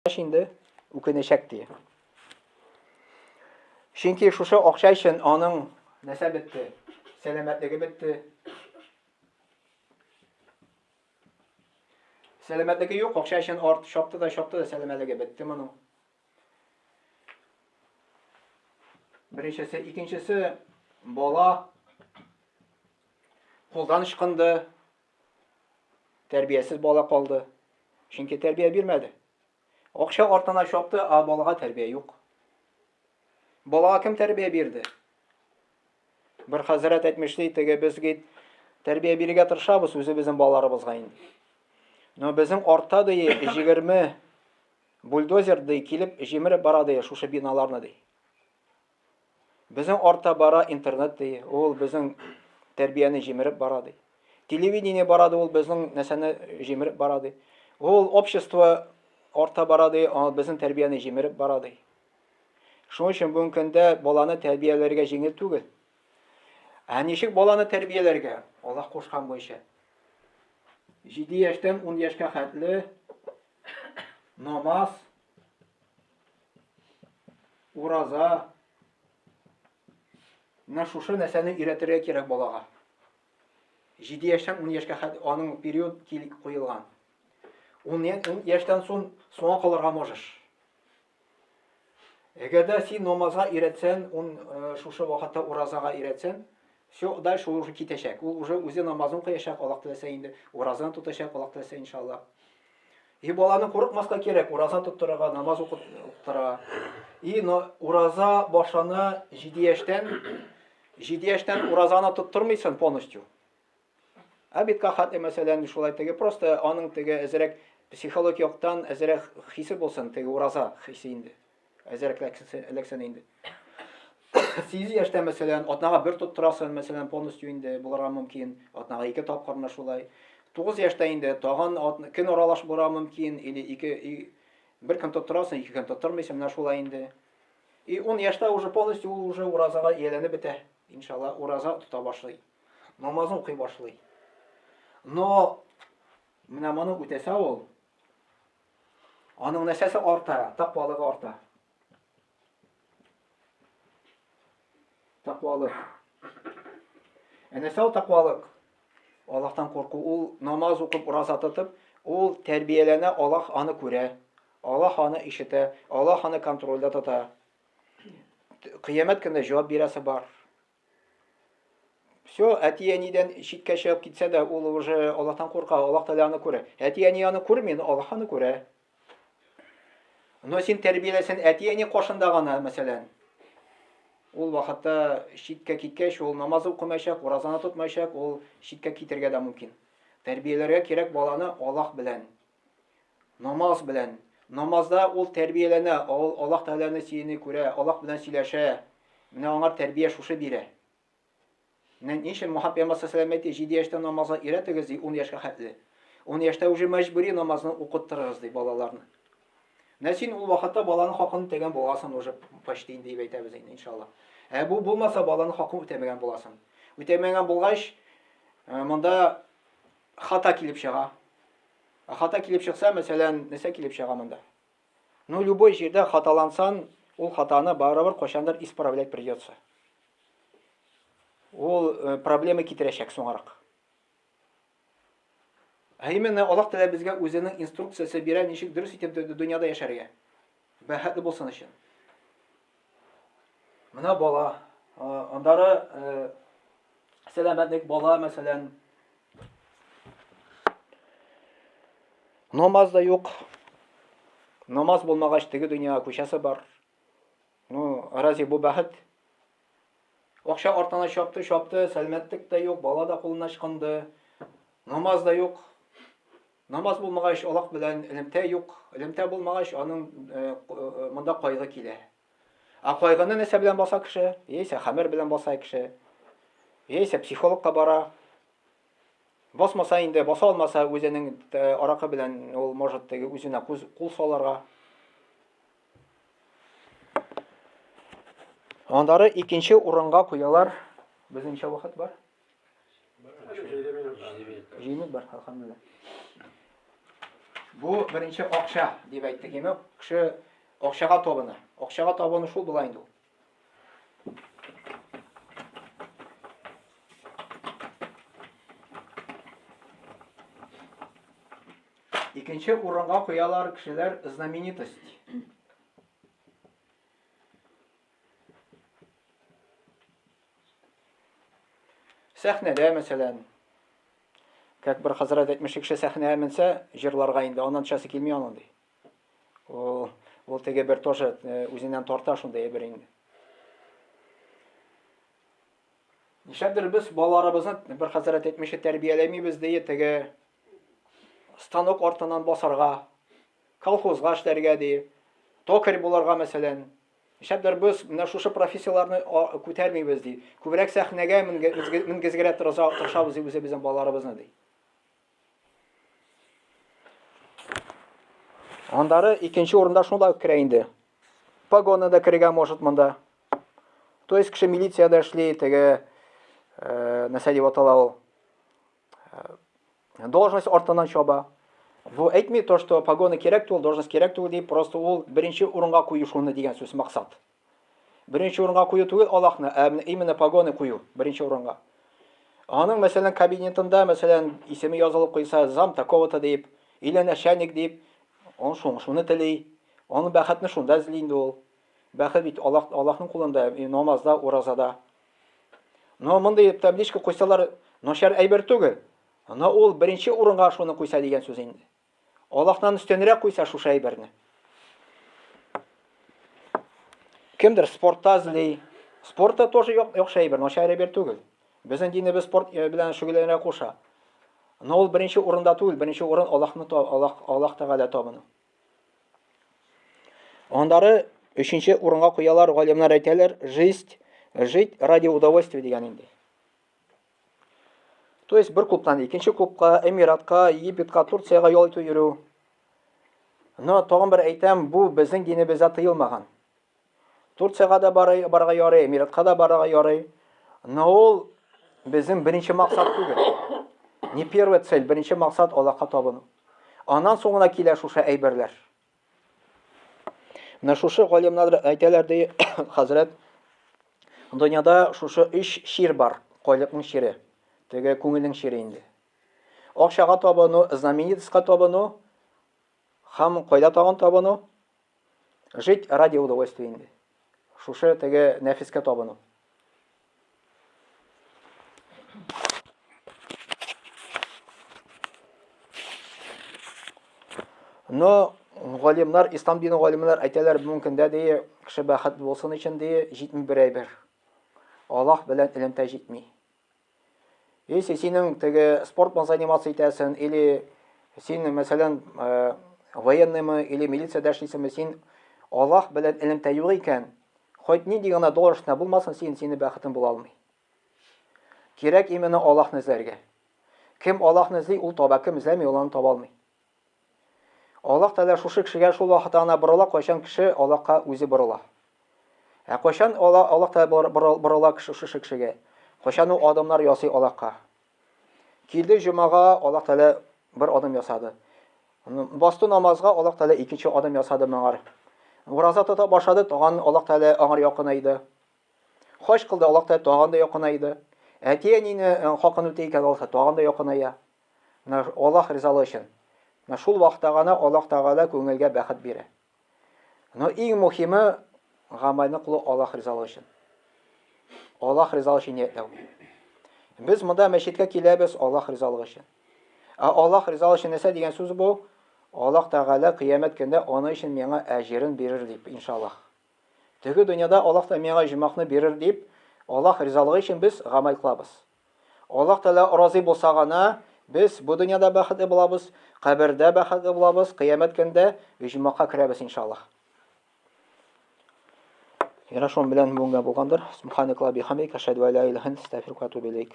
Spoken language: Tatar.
Инде үкенәчәк ди. Чөнки шушы акча өчен аның нәрсә бетте? Сәламәтлеге бетте. Сәламәтлеге юк, акча өчен арт чапты да чапты да сәламәтлеге бетте моның. Беренчесе, икенчесе бала кулдан ычкынды. Тәрбиясез бала калды. Чөнки тәрбия бирмәде. Акча артына чапты, а балага тәрбия юк. Балага кем тәрбия бирде? Бер хәзрәт әйтмешли, теге без гит тәрбия бирергә тырышабыз үзебезнең балаларыбызга инде. Но безнең артта ди 20 бульдозер ди килеп җимереп бара ди шушы биналарны ди. Безнең артта бара интернет ди, ул безнең тәрбияне җимереп бара ди. Телевидение бара ди, ул безнең нәрсәне җимереп бара ди. Ул общество артта бара ди, ул безнең тәрбияне җимереп бара ди. Шуның өчен бүгенге көндә баланы тәрбияләргә җиңел түгел. Ә ничек баланы тәрбияләргә? Аллаһ кушкан буенча. 7 яшьтән 10 яшькә хәтле намаз Ураза. Менә шушы нәрсәне өйрәтергә кирәк балага. 7 яшьтән 10 яшькә хәтле аның период килеп куелган. 10 яшьтән соң соңа калырга можешь. Әгәр дә син намазга өйрәтсән, ун э, шушы вакытта уразага өйрәтсән, все, дальше ул уже китәчәк. Ул уже үзе намазын укыячак, Аллаһ теләсә инде, уразаны тотачак, Аллаһ теләсә иншалла. И баланы курыкмаска кирәк, ураза тоттырырга, намаз укыттырырга. И но ураза башлана 7 яшьтән, 7 яшьтән уразаны тоттырмыйсың полностью. Ә бит кахат мәсәлән, шулай теге просто аның теге әзрәк психологик яктан әзрәк хисе булсын, теге ураза хисе инде. Әзрәк эләксен инде. 8 яшьтә, мәсәлән, атнага бер тоттырасың, мәсәлән, полностью инде булырга мөмкин, атнага ике тапкыр менә шулай. 9 яшьтә инде тагын көн аралаш булырга мөмкин, или ике, бер көн тоттырасың, ике көн тоттырмыйсың, менә шулай инде. И 10 яшьтә уже полностью ул уже уразага ияләнеп бетә. Иншалла, ураза тота башлый. Намазын укый башлый. Но менә моны үтәсә ул, аның нәрсәсе арта, тәкъвалыгы арта. Тәкъвалык. Ә нәрсә ул тәкъвалык? Аллаһтан курку. Ул намаз укып, ураза тотып, ул тәрбияләнә, Аллаһ аны күрә. Аллаһ аны ишетә, Аллаһ аны контрольдә тота. Кыямәт көндә җавап бирәсе бар. Все, әти-әнидән читкә чыгып китсә дә, ул уже Аллаһтан курка, Аллаһ Тәгалә аны күрә. Әти-әни аны күрми, но Аллаһ аны күрә. Но син тәрбияләсен әти-әни каршында гына, мәсәлән. Ул вакытта читкә киткәч, ул намаз укымаячак, уразаны тотмаячак, ул читкә китергә дә мөмкин. Тәрбияләргә кирәк баланы Аллаһ белән. Намаз белән. Намазда ул тәрбияләнә, ул Аллаһ Тәгаләне сөйне күрә, Аллаһ белән сөйләшә. Менә аңар тәрбия шушы бирә. Менә ни өчен Мухаммад пәйгамбәр саллаллаху әйтте, 7 яшьтә намазга өйрәтегез, ди, 10 яшькә хәтле. 10 яшьтә уже мәҗбүри намазны укыттырыгыз, ди, балаларны. Менә син ул вакытта баланың хакын үтәгән буласың уже почти инде дип әйтәбез инде, иншалла. Ә бу булмаса баланың хакын үтәмәгән буласың. Үтәмәгән булгач, э, монда хата килеп чыга. Ә хата килеп чыкса, мәсәлән, нәрсә килеп чыга монда? Ну, любой җирдә хаталансан, ул хатаны барыбер кайчандыр исправлять придется. Ул э, проблема китерәчәк соңрак. Ә именно Аллаһ Тәгалә безгә үзенең инструкциясе бирә, ничек дөрес итеп дөньяда яшәргә. Бәхетле булсын өчен. Менә бала, андары э, сәламәтлек бала, мәсәлән, Намаз да юк. Намаз булмагач, теге дөньяга күчәсе бар. Ну, разве бу бәхет? Акча артына чапты, чапты, сәламәтлек тә юк, бала да кулына ычкынды. Намаз да юк. Намаз булмагач, Аллаһ белән элемтә юк. Элемтә булмагач, аның э, э, монда кайгы килә. Ә кайгыны нәрсә белән баса кеше? Яисә хәмер белән баса кеше. Яисә психологка бара. Басмаса инде, баса алмаса үзенең э, аракы белән ул может теге үзенә кул салырга. Аннары икенче урынга куялар. Безнең ничә вакыт бар? 7 минут бар, алхамдулилла. Бу беренче акча дип әйттек. Димәк, кеше акчага табына. Акчага табыну шул була инде ул. Икенче урынга куялар кешеләр знаменитость. Сәхнәдә, мәсәлән, как бер хәзрәт әйтмешли, кеше сәхнәгә менсә, җырларга инде, аннан төшәсе килми аның ди. Ул, ул теге бер тоже э, үзеннән тарта шундый әйбер инде. Нишләптер без балаларыбызны бер хәзрәт әйтмешли тәрбияләмибез ди, теге станок артыннан басарга, колхозга эшләргә ди, токарь булырга мәсәлән. Нишләптер без менә шушы профессияләрне күтәрмибез ди. Күбрәк сәхнәгә менгезгәрә тырышабыз ди үзебезнең балаларыбызны ди. Андары икенче урында шунда керә инде. Погоны да керергә может монда. То есть кеше милициядә эшли, теге э, нәрсә дип атала ул? Должность артыннан чаба. Бу әйтми то, что погоны кирәк түгел, должность кирәк түгел дип, просто ул беренче урынга кую шуны дигән сүз максат. Беренче урынга кую түгел Аллаһны, ә именно погоны кую беренче урынга. Аның, мәсәлән, кабинетында, мәсәлән, исеме язылып куйса, зам такого-то дип, или начальник дип, он шуны, шуны тели. Аның бәхетне шунда эзли инде ул. Бәхет бит Аллаһ, Аллаһның кулында, намазда, уразада. Но мондый табличка куйсалар, начар әйбер түгел. Но ул беренче урынга шуны куйса дигән сүз инде. Аллаһтан өстенрәк куйса шушы әйберне. Кемдер спортта эзли. Спорт та тоже яхшы әйбер, начар әйбер түгел. Безнең динебез спорт э, белән шөгыльләнергә куша. Но ул беренче урында түгел, беренче урын Аллаһны Аллаһ Аллаһ Тәгалә табыну. Аннары өченче урынга куялар, галимнәр әйтәләр, жизнь, жить ради удовольствия дигән инде. То есть бер клубтан икенче клубка, Эмиратка, Египетка, Турциягә ял итү йөрү. Но тагын бер әйтәм, бу безнең динебездә тыелмаган. Турциягә дә барырга ярый, Эмиратка да барырга ярый. Но ул безнең беренче максат түгел. Не первая цель, беренче максат Аллаһка табыну. Аннан соң гына килә шушы әйберләр. Менә шушы галимнәр әйтәләр ди, хәзрәт, дөньяда шушы өч чир бар, кайлыкның чире. Теге күңелнең чире инде. Акчага табыну, знаменитостька табыну һәм кайда тагын табыну? Жить ради удовольствия инде. Шушы теге нәфискә табыну. Но галимнар, ислам дине галимнәр әйтәләр, бүгенге көндә ди, кеше бәхетле булсын өчен ди, җитми бер әйбер. Аллаһ белән элемтә җитми. Если синең теге спорт белән заниматься итәсең, или син, мәсәлән, э, военныймы, или милициядә эшлисеңме, син Аллаһ белән элемтә юк икән, хоть нинди генә должностьта булмасын, син сине бәхетең була алмый. Кирәк именно Аллаһны эзләргә. Кем Аллаһны эзли, ул таба, кем эзләми, ул аны таба алмый. Аллаһ Тәгалә шушы кешегә шул вакытта гына борыла, кайчан кеше Аллаһка үзе борыла. Ә кайчан Аллаһ Аллаһ Тәгалә борыла кеше шушы кешегә? Кайчан ул адымнар ясый Аллаһка? Килде җомага, Аллаһ Тәгалә бер адым ясады. Басты намазга, Аллаһ Тәгалә икенче адым ясады моңар. Ураза тота башлады, тагын Аллаһ Тәгалә аңар якынайды. Хаҗ кылды, Аллаһ Тәгалә тагын да якынайды. Әти-әнине э, хакын үти икән, Аллаһ тагын да якыная. Менә Аллаһ ризалыгы өчен. Менә шул вакытта гына Аллаһ Тәгалә күңелгә бәхет бирә. Но иң мөһиме гамәлне кылу Аллаһ ризалыгы өчен. Аллаһ ризалыгы өчен ниятләү. Без монда мәчеткә киләбез Аллаһ ризалыгы өчен. Ә Аллаһ ризалыгы өчен нәрсә дигән сүз бу? Аллаһ Тәгалә кыямәт көндә аны өчен миңа әҗерен бирер дип, иншаллаһ. Теге дөньяда Аллаһ та миңа җомахны бирер дип, Аллаһ ризалыгы өчен без гамәл кылабыз. Аллаһ Тәгалә разый булса гына, без бу дөньяда бәхетле булабыз, кабердә бәхетле булабыз, кыямәт көндә оҗмахка керәбез, иншаллаһ. Яра шуның белән бүгенгә булгандыр. Субханакалла бихамдик, ашһаду ан ла илаһа илля анта, астагфирука ва атубу илейк.